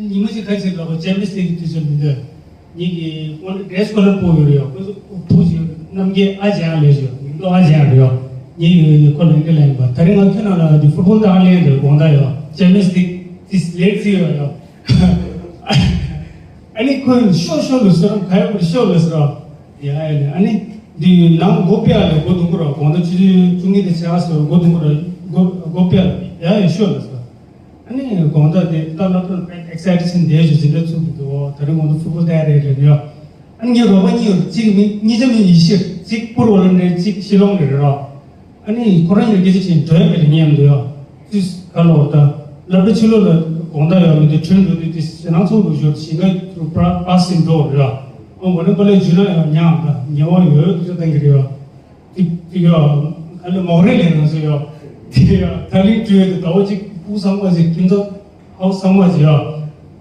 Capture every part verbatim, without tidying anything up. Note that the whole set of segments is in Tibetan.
ཉི་མ་ཞིག་ཁ་ཕྱིར་ལ་ཁོ་ཅེམ་པི་ཡོན་སི་ལིག་གི་དུས་ཚོད་མི་འདོད། ཉིད་ཀྱི་ཁོང་ཌེ་སི་སྐོར་ལ་སྤོ་ཡོད་རེད་ཡོད། ཁོ་ཚོ་བུ་ཞིག་རྣམ་རྒྱལ་ཨ་ཅག་ལས་ཞོ་མིང་ཏོ་ཨ་ཅག་རེད་ཡོད། ཉིད་ཀྱི་ཁོ་ལ་འདི་ལན་པ་ད་རིང་ང་ཁྱོད་རང་ལ་འདི་ཕུཊ་སྦོལ་ཏང་ལེན་འདོད་དགོངས་དག་ཡོད། ཅེམ་པི་ཡོན་སི་ལིག་དིས་ལེག་སི་ཡོད་ཡོད། ཨ་ནི་ཁོས་ཤོག་ཤོག་ལ་ཟེར་རམ་ག་ཡོད་པར་ཤོག་ལ་ཟེར་རམ། ཡ་ཡ་ལེ་ཨ་ནི་འདི་ནང་སྒོ་ཕྱེ་ཡ་ལ་སྒོ་དུང་གུ་ར་དགོང་དག་ཆུ་ཚོད་བཅུ་གཉིས་དང་ཕྱེད་ཀ་ཟེར་སྒོ་དུང་གུ་ར་སྒོ་སྒོ་ཕྱེ་ཡ་ལ་ཡ་ཡ་ཤོག་ལ་ཟེར། ཨ་ནི་དགོང་དག་དེ་ད་སློབ་གྲྭར་དཔེ་ཨེག་སའི་ཊེཌ་ཆེན་བསྡད་ཞུ་ཟིན་འདྲ་ཚུགས་ཀྱི་འདུག་ད་རིང་དགོང་དག་ཕུཊ་སྦོལ་ལྟ་ཡ་རེད་ལབ་ཡོད། ཨ་ནི་ངའི་རོགས་པ་གཉིས་ཡོད། གཅིག་མི་གཉིས་ཆ་མི་ཡི་ཤི་གཅིག་པུར་བ་ལ་འདྲ་གཅིག་ཤི་ལོང་རེད་རོ། ཨ་ནི་ཁོ་རང་ཡང་སྐད་ཆ་ཆེན་འགྲོ་ཡ་མེད་ལ་ཉན་འདུག་ཡོད། ཏིས་ག་ལོར་ད་སློབ་གྲྭ་ཕྱི་ལོགས་ལ་དགོང་དག་ཡོད་མི་འདུག་ཁྲོན་འགྲོ་དུས་ཏིས་ཞེ་སྣང་ཚོགས་འདུག་ཞོར་ཞིང་ཁ་ཏུ་པ་པ་སིང་འགྲོ་རེད་ཡོད། ཨོ་མོ་ནི་པ་ལས་རྒྱུ་ན་ཡང་ཉག་ད་ཉེ་བ་ཡོད་དུ་ཚོད་བཏང་གི་རེད་ཡོད། ཏི་ཏི་ཡོད། ཨ་ལས་མོག་རེ་ལས་ང་ཚོ་ཡོད། ཏི་ཡོད་ད་ལིང་ཏུ་ཡོད་དུ་ཟླ་བ་གཅིག་སྤུ་གུ་ཚང་མ་ཞིག་ཁྱིམ་ཚང་ཧའོ་སི་ཚང་མ་ཞིག་ཡོད།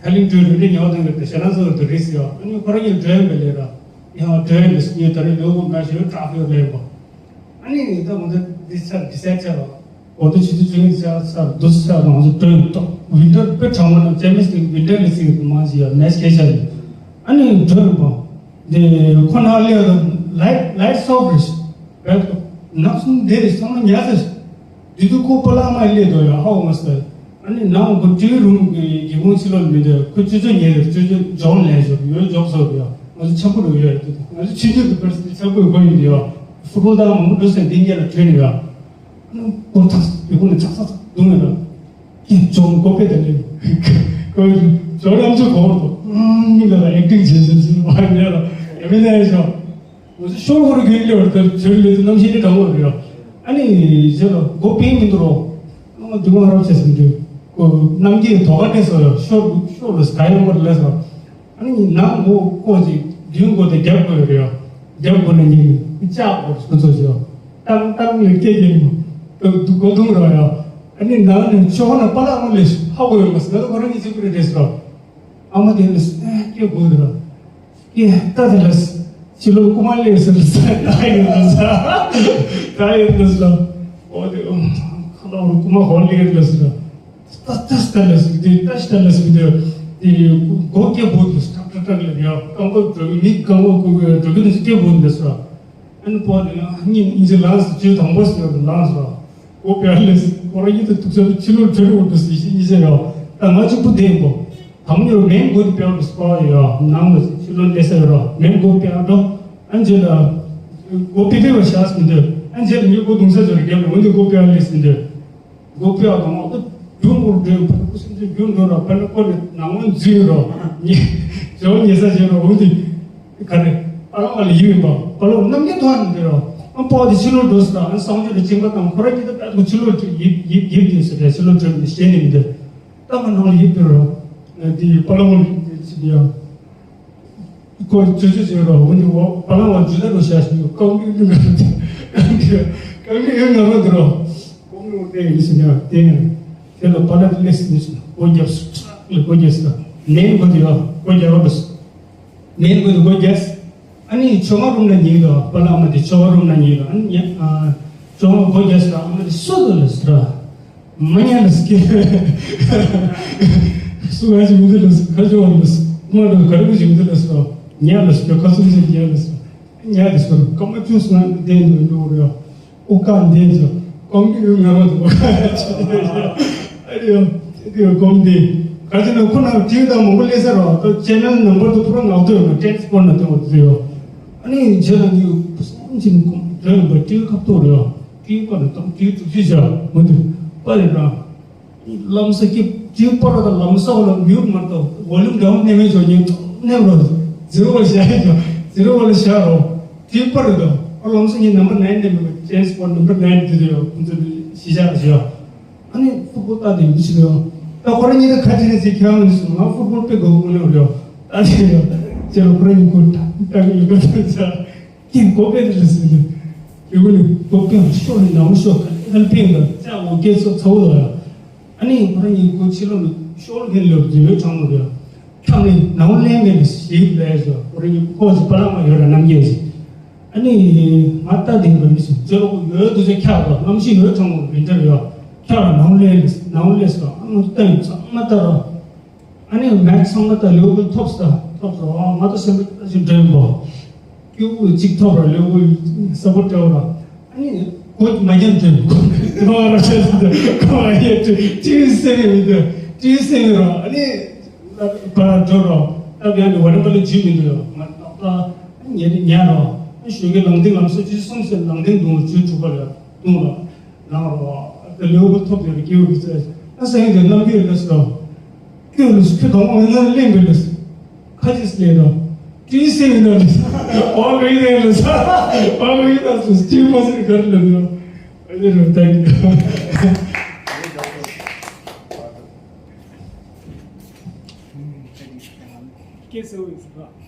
ད་ལིང་ཏུ་ཡོད་རེ་ཉེ་བ་བཏང་གི་རེད་ཞེ་སྣང་ཚོགས་འདུག་རེད་ཟེར་ཡོད། ཨ་ནི་ཁོ་རང་ཡང་འགྲོ་ཡ་མེད་ལས་ར། ཡང་འགྲོ་ཡ་མེད་ཟེར་ངས་ད་རེས་ལོ་དགུ་ང་ཞོལ་དྲག་ཡོད་ལས་པ། ཨ་ནི་ད་ང་ཚོ་འདི་ཆ་འདི་སེ་ཆ་ལ། འོ་དེ་ཆུ་ཚོད་བཅུ་གཉིས་ཆ་ས་རུ་སྡུག་ཆ་ང་ཚོ་སྒྲོན་ཏོ་ཝིན་ཊར་དཔེ་གྲང་མོ་ན་ཅེམ་པི་ཡོན་སི་ལིག་ཝིན་ཊར་ལི་སི་མང་ཞིག་ཡ་མེ་སི་ཁེ་ཆ་ཡོད། ཨ་ནི་སྒྲོན་པ། འདི་ཁོ་ན་ལེ་ལ་ལའིཊ་ལའིཊ་སོབ་རེད། བེད་ནག་སུམ་དེ་རེད་ཚང་མ་ཉལ་ཚར། དེ་དུས་ཁོ་པ་ལག་མ་སླེབས་འདུག་ཡ་ཧ་གོ་མ་སོང་། ཨ་ནི་ནང་གོ་ཊི་ཝི་རུམ་གྱི་སྒེའུ་ཁུང་ཕྱི་ལོགས་མི་འདུག་ཁོ་ཆུ་ཚོད་ཉལ་རེད། ཆུ་ཚོད་འཇོག་ལེན་ཞོར་ཡོད་འཇོག་སོགས་ཡོད། ང་ཚོ་ཆབ་བུ་རུ་ཡོད་རེད། ང་ཚོ་ཆུ་ཚོད་དུ་པར་སི་ཆབ་བུ་རུ་གོ་ཡོད་ཡོད། ཕུཊ་སྦོལ་ཏང་མང་པོ་འགྲོ་སོང་དེ་ཉལ་ལ་ཐོན་ཡོད། ཨ་ནི་ཁོ་ཐག་སྒེའུ་ཁུང་ནས་ཆག་ཆག་ཆག་བརྡུངས་ཡོད་ར། ཀྱེ་ཇོ་མོ་སྒོ་ཕྱེ་དང་ལེན། ཁོ་ཇོ་རམ་ཆུ་གོ་བར་དུ་ཨུམ་ལ་ལ་ཨེག་ཊིང་བྱེད་བྱེད་བྱེད་བ་ཉལ་ལ་ཡ་མི་ན་ཡ་ཞོ། འོ་ཚོ་ཤོར་བོར་གྱི་ལེ་བར་དུ་ཆོས་ལེ་ཚོ་རྣམ་ཤེས་ནི་དྲང་བོ་རེད། ཨ་ནི་ཟེར་ལ་སྒོ་ཕྱེ་མི་འདུག་རོ། ཨ་འདི་མ་རབ་བྱས་ཟིན་དུས་ཁོ་རྣམ་རྒྱལ་དོ་ག་ཏེ་སོ་ཡ་ཤོར་ཤོར་ལ་སྐ་ཡོང་བར་ལས་སོ། ཨ་ནི་ནང་སྒོ་ཁོ་ཅིག་མདུན་སྒོ་དེ་རྒྱབ་དགོས་རེད། རྒྱབ་དགོས་ན་ཉིན་ལྕགས་སྒོ་སོ་ཚོ་ཞོ་ཏང་ཏང་ལེ་སྐད་རྒྱག་ཡིན་ནོ་སྒོ་རྡུང་རོགས་ཡ། ཨ་ནི་ནང་ནས་ཕྱོགས་ན་པ་ལག་མོ་ལས་ཧ་གོ་ཡོང་མ་སོང་ན་ཁོ་རང་གཉིས་གཅིག་པུ་རེད་དྲན་སོ། ཨ་མ་དེ་ལས་སྐད་དགོས་འདུག་ར། ཀྱེ་ད་དེ་ལས་ཕྱི་ལོགས་རྐུ་མ་སླེབས་ཟེར་ལ་ཟེར་ད་ཡོད་ལ་ཟེར་ད་ཡོད་ལ་ཟེར། འོ་དེ་ཁ་ལོ་རྐུ་མ་ཧོར་སླེབས་ལ་ཟེར། ད་ད་ད་ལ་ཟེར་དེ་ད་ད་ལ་ཟེར་དེ་དེ་སྒོ་སྐད་བོ་དེ་ཏག་ཏག་ཏག་ལ་ཡ་རྐང་པ་འགྲོ་གི་མི་རྐང་པ་རྐུ་གི་འགྲོ་གི་དེ་སྐད་བོ་དེ་ཟེར། ཨ་ནི་པོ་དེ་ཡང་སྙིང་སྙིང་རྗེ་ལངས་སོ། ཆུ་དང་པོ་ཟེར་ལ་ལངས་སོ། སྒོ་ཕྱེ་ལས་སྐོར་ཡིད་དུ་ཐུག་ས་ཕྱི་ལོགས་བྲོས་འོང་དུ་ཟེར་ཞིག་ཉི་ཤེས་ཡོད། ད་ང་གཅིག་པུ་བསྡད་འགོ། དམ་ཉོར་མེན་སྒོ་དེ་ཕྱེ་རོགས་སྤོ་ཡོད། ནང་ལ་ཕྱི་ལོགས་སླེབས་ས་ཡོད་རོགས་མེན་སྒོ་ཕྱེ་འགྲོ། ཨ་འཇེ་ལ་སྒོ་ཕྱེ་ཕྱེ་བ་བཞག་མི་འདོད། ཨ་འཇེ་ལ་ངའི་སྒོ་རྡུང་ས་ཅོར་རྒྱབ་ལ་འོན་ཏེ་སྒོ་ཕྱེ་སླེབས་མི་འདོད། སྒོ་ཕྱེ་དང་ཨ་རྒྱུ་མོར་འདྲེན་ཕ་ཁུ་སེམས་ཅན་རྒྱུ་འགྲོ་ར་ཕ་ན་ཀོ་ནས་ནང་ལོགས་འཛུལ་རོགས་ཉེ་ཇོ་ཉེ་ས་བྱེད་རོགས་འོན་ཏེ། ག་རེ། པ་ལགས་ལ་ཡིད་ཡིན་པ། པ་ལགས་རྣམ་རྒྱལ་དོ་ཨ་ནི་འདི་རོ། ཨ་པོ་དེ་ཕྱི་ལོགས་འགྲོ་སི་ད་ཨ་གསང་སྤྱོད་དུ་བཅིངས་པ་དང་ཁོ་ར་གཉིས་ད་པད་ཁོ་ཕྱི་ལོགས་ཡིབ་ཡིབ་ཡིབ་དེ་སི་ད་ཕྱི་ལོགས་འགྲོ་ནི་ཞེ་ནི་འདི། ད་ང་ནང་ལ་ཡིབ་དེ་རོ། དེ་པ་ལགས་ལ་ཡིད་ཡིན་ཡ། ཁོ་ཅོ་ཅོ་ཅོ་རོ་འོ་ནི་འོ་པ་ལགས་ལ་ཇུ་ད་རོ་ཤ་ཞིག་ཡོད་ཀང་ཀི་ཡོད་ང་རོ་དེ་ཀང་ཀི་ཀང་ཀི་ཡོད་ང་རོ་དེ་རོ། ཀོང་ལོ་དེ་ཡིན་ཟེར་ནས་དེ་ཡང་དེ་ལ་པ་ལགས་ལས་ཟིན་ནས་སོང་སྒོ་རྒྱབ་སོ་ཁྲག་ལ་སྒོ་རྒྱབ་སོ། ནན་སྒོ་དེ་ཡོད་སྒོ་རྒྱབ་རོགས་པ་སོ། ནན་སྒོ་དེ་སྒོ་རྒྱབ་སོ། ཨ་ནི་ཆོ་མ་རུམ་ན་ཉིན་དུ་པ་ལགས་ཨ་མ་དེ་ཆོ་མ་རུམ་ན་ཉིན་དུ་ཨ་ནི་ཉ་ཨ་ཆོ་མ་སྒོ་རྒྱབ་སོ། ཨ་མ་དེ་སུ་དུ་ལ་སི་ར་མ་ཉ་ལ་སི་ཀེ་སུ་ག་ཅི་མི་དུ་ལ་སི་ཁ་ཆོ་བ་ལ་སི་མ་དུ་ག་རུ་ཅི་མི་དུ་ལ་སི་ར་ཉ་ལ་སི་ཀེ་ཁ་སུམ་ཅི་ཉ་ལ་སི་ར་ཉ་དེ་སི་ར་ཀ་མ་ཅུ་སི་ན་དེ་ནི་འགྲོ་ར། ཨོ་ཀ་འདི་ཚོ་ཀོང་ཀི་ཡོད་ང་རོ་དུ་ཨ་རེ་ཡོ་དེ་ཡོ་ཀོང་འདི་ག་ཚོད་ན་ཁོ་ན་ཏི་ཝི་དང་མང་པོ་སླེབས་ས་རོ་ད་ཅེ་ནལ་ནམ་བར་དུ་ཕུ་རོ་ངག་ཐོ་ཡོད་ན་ཊེན་སི་པོར་ན་ཏེ་འོ་དེ་ཡོ། ཨ་ནི་ཇེ་ལ་ནི་བསམ་ཅིན་ཁོང་དོན་པ་ཏི་ཝི་ཁ་ཐོ་རེ་ཡོ་ཏི་ཝི་པ་ན་ཏང་ཏི་ཝི་དྲུག་ཅུ་བྱ་མོ་དུ་པ་རེ་ར། ལམ་སང་སྐྱིད་སྐྱིད་པར་དང་ལམ་སང་ལ་མྱུར་མ་གཏོགས་ཝོ་ལུམ་འདྲ་བོ་གནས་མེད་ཆོག་ཉིན་གནས་རོ། ཛི་རོ་བ་བཞག་ཡོད་ཀྱང་ཛི་རོ་བ་ལ་བཞག་རོ། སྐྱིད་པར་དང་ཨ་ལམ་སང་ཉིན་ནམ་བར་ནའིན་གནས་མེད་པ་ཅན་སི་པོར་ནམ་བར་ནའིན་དུ་དུ་ཡོད་ཁོང་ཚོ་གཞི་བཞག་བཞག་ཨ་ནི་ཕུ་པོ་ལྟ་དེ་མི་ཞིག་ཡོད། ད་ཁོ་རང་གཉིས་ད་ཁ་ཅིག་ནས་ཚིག་ཁྱེད་རང་ནས་སོང་ང་ཕུ་པོ་དཔེ་དགོས་དགོས་ནས་ཡོད། ད་དེ་ཡོད་ཅེ་རོ་ཁོ་རང་གཉིས་ཁོ་ད་ད་གི་ཡོད་ད་ཚ། ཀྱེ་སྒོ་ཕྱེ་ལ་ཟེར་ནས། ཡུལ་ནི་སྒོ་ཕྱེ་ཤོག་ནི་ནང་ཤོག་ག་ལ་ཕེང་དང་ཅག་འོ་སྐད་ཚོ་ཚ་བོ་ལ། ཨ་ནི་ཁོ་རང་གཉིས་སྒོ་ཕྱི་ལོགས་ནས་ཤོག་ལ་ཕེང་ལོག་རྫི་བོའི་གྲང་མོ་རེད། ཁྱང་ནི་ནང་ལེན་མེད་ནས་ཞིག་ལས་ཟེར་ཁོ་རང་གཉིས་ཁོ་ཚོ་པ་ལགས་མ་ཡོད་ལ་རྣམ་རྒྱལ་ཟིག་ཨ་ནི་ང་ལྟ་དེ་འགྲོ་མི་ཟིག་ཅོ་ལོ་ཡོད་དུ་ཚོ་ཁྱག་ལ་གནམ་གཤིས་ཡོད་གྲང་མོ་རིན་འདྲ་ཡོད་ཁྱག་ལ་ནང་ལེན་ནང་ལེན་ཟེར་ཨ་ནི་སྟོན་ཚང་མ་ལྟ་རོགས། ཨ་ནི་མེག་ཚང་མ་ད་ལེའུ་ཀུལ་ཐོབ་ས་ཐོབ་ས། ཨ་ང་ད་སེམས་པ་ཅིག་འདྲེན་པོ། སྐྱོ་བོ་གཅིག་ཐོབ་ར་ལེའུ་ཀུལ་ས་པོ་སྤྲད་ར། ཨ་ནི་གོ་མ་རྒྱབ་འདྲེན་པོ། ཁོ་ར་ཆེ་ས་ཁོ་ཡེ་ཏྲི་ཏྲི་སེ་མི་མི་འདུག་ཏྲི་སེ་མི་ར། ཨ་ནི་པ་འགྲོ་ར། ད་ཡང་ནི་ཝ་ར་པ་ལ་ཇི་མི་འདུག་ཡོ། ང་ད་ཉེ་ཉེ་ར། ཨ་ཞོགས་ཀའི་ལང་ཏིང་ལམ་སེ་ཅི་གསུམ་སེ་ལང་ཏིང་དུང་ཇུ་དྲུག་པ་ལ་དུང་ར། ལང་རོ། ད་ལེའུ་ཀུལ་ཐོབ་ཡོད་རེད། སྐྱེ་བོ་གི་ཚེ། ཨ་སེང་གེ་རྣམ་རྒྱལ་ལ་སོ། སྐྱེ་བོ་ལ་སོ་ཁྱོད་དང་དབང་ཡོད་ན་གླེན་པའི་ལ་སོ། ཁ་ཅིག་ལས་རོ། ཏྲི་སེ་མི་ན་ལ་སོ། ཨོ་གི་ཡིན་ལ་སོ། ཨོ་གི་ཡིན་ལ་སོ། སྐྱེ་མ་སེ་གར་ལ་ནོ། ཨ་ལེ་རོ་ད་ཡིན། སྐྱེ་སེ་བོ་ཡིན་སོ།